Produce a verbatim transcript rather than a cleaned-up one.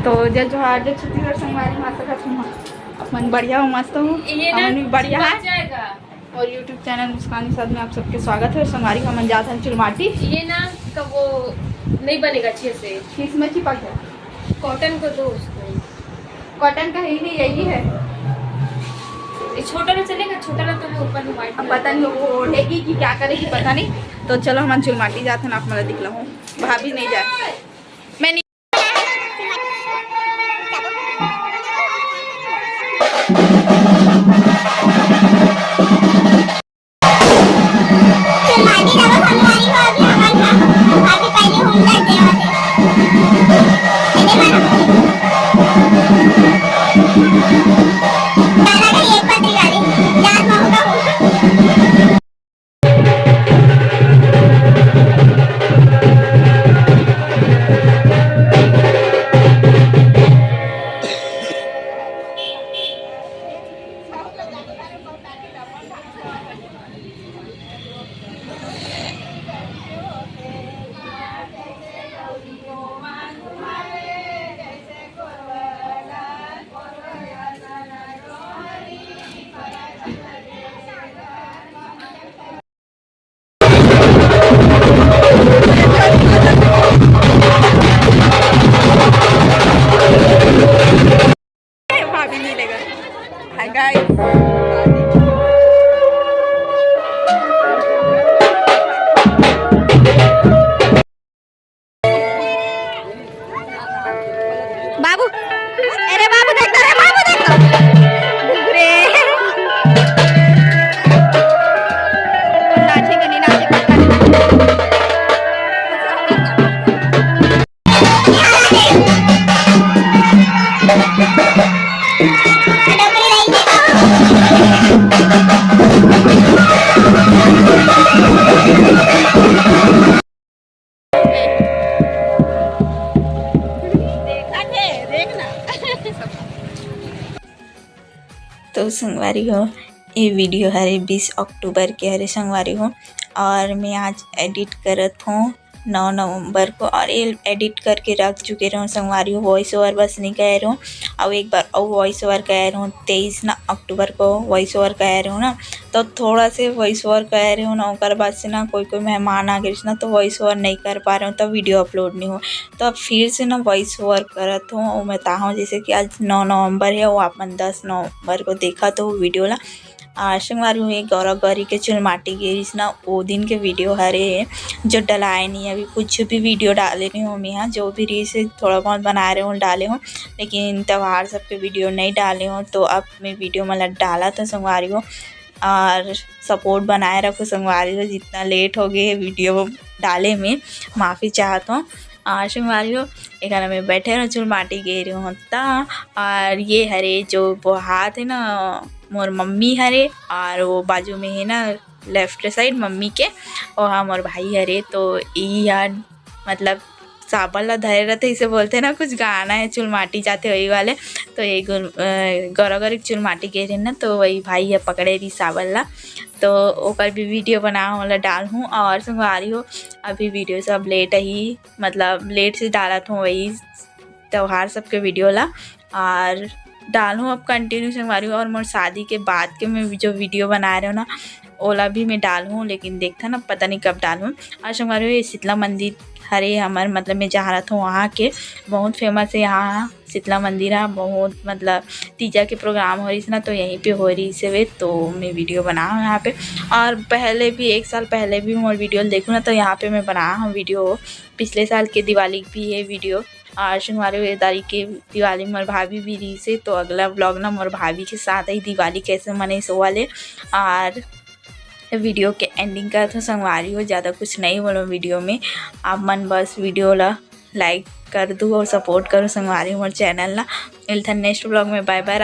तो जय जोहार, जय छत्तीसगढ़ संगवारी, आशा करत हूँ आप मन बढ़िया हो, मस्त हो। ये ना हमन भी बढ़िया चिपक है। जाएगा। और YouTube चैनल मुस्कान निषाद में आप सबके स्वागत है। संगवारी, हमन जात हन चुलमाटी। ये ना, कब वो नहीं बनेगा अच्छे से। किस में चिपक गया? कॉटन को दो उसको। कॉटन का ही नहीं, यही है। ये छोटा ना चलेगा, छोटा ना तो वो ऊपर में white अब पता नहीं वो ओढ़ेगी कि क्या करेगी, पता नहीं। तो चलो, हमन चुलमाटी जात हन, आप मन ला दिखलाहूँ। भाभी नहीं जाए, मैं नहीं। भाभी मिलेगा। Hi guys. बाबू, अरे बाबू देख तो, रे बाबू देख तो। रे। नाचे के नहीं नाचे, पता नहीं। तो संगवारी हो, ये वीडियो हरे बीस अक्टूबर के हरे संगवारी हो, और मैं आज एडिट करत हूँ नौ नवंबर को, और ये एडिट करके रख चुके रहूँ संगवारी हो। वॉइस ओवर बस नहीं कहे रहूँ, और एक बार और वॉइस ओवर कहे रहूँ तेईस ना अक्टूबर को वॉइस ओवर कहे रहूँ ना, तो थोड़ा से वॉइस ओवर कहे रहूँ ना, ओकर बाद से ना कोई कोई मेहमान आ गए ना, तो वॉइस ओवर नहीं कर पा रहे हूँ, तो वीडियो अपलोड नहीं हो। तो अब फिर से ना वॉइस ओवर करत हूँ, वो मैं ताहूँ जैसे कि आज नौ नवंबर है, वो आप मन दस नवंबर को देखा तो वीडियो ला। आ, संगवारी हो, ये गौरा गौरी के चुलमाटी गे रहिस ना, वो दिन के वीडियो हरे, जो डलाए नहीं, अभी कुछ भी वीडियो डाले नहीं हो मैं, हाँ, जो भी रहिस हे, थोड़ा बहुत बनाए रहे हो, डाले हो, लेकिन त्योहार सबके वीडियो नहीं डाले हो, तो अब मैं वीडियो मतलब डाला था संगवारी हो, और सपोर्ट बनाए रखो संगवारी हो। जितना लेट हो गए वीडियो डाले में, माफ़ी चाहत हूँ। और संगवारी हो, एकरा में बैठे रहो, चुलमाटी गे रहे हो त। और ये हरे जो बोहात है ना, मोर मम्मी हरे, और वो बाजू में है ना लेफ्ट साइड मम्मी के, वो हा मोर भाई हरे। तो ई यार मतलब साबर ला धरे रहते, इसे बोलते ना, कुछ गाना है चुलमाटी जाते वही वाले। तो ये गुर-, अ, गौरा गौरी के चुलमाटी गे रहे ना, तो वही भाई है पकड़े रही साबर ला, तो ओकर भी वीडियो बना ओला डाल हूँ। और संगवारी हो, अभी वीडियो सब लेट ही, मतलब लेट से डालत हूँ वही त्योहार सबके वीडियो ला, और डालहूँ अब कंटिन्यू संगवारी हो। और मोर शादी के बाद के मैं जो वीडियो बना रहे हो ना, ओला भी मैं डालहूँ, लेकिन देखता ना पता नहीं कब डालहूँ। और संगवारी हो, ये शीतला मंदिर हरे हमर, मतलब मैं जहाँ रहत हूँ वहाँ के, बहुत फेमस है यहाँ शीतला मंदिर है, बहुत मतलब तीजा के प्रोग्राम हो रही ना, तो यहीं पे हो रही से वे, तो मैं वीडियो बनाऊँ यहाँ पे। और पहले भी, एक साल पहले भी मोर वीडियो देखूँ ना, तो यहाँ पे मैं बना हूँ वीडियो, पिछले साल के दिवाली भी है वीडियो। और संगवारी हो, ये दारी के दिवाली मोर भाभी भी रही से, तो अगला व्लॉग ना मोर भाभी के साथ ही दिवाली कैसे मने सो वाले। और वीडियो के एंडिंग करत हूँ संगवारी हो, ज़्यादा कुछ नहीं बोलो वीडियो में। आप मन बस वीडियो ला लाइक कर दू और सपोर्ट करो संगवारी हो मोर चैनल ला। मिलथन नेक्स्ट व्लॉग में, बाय बाय।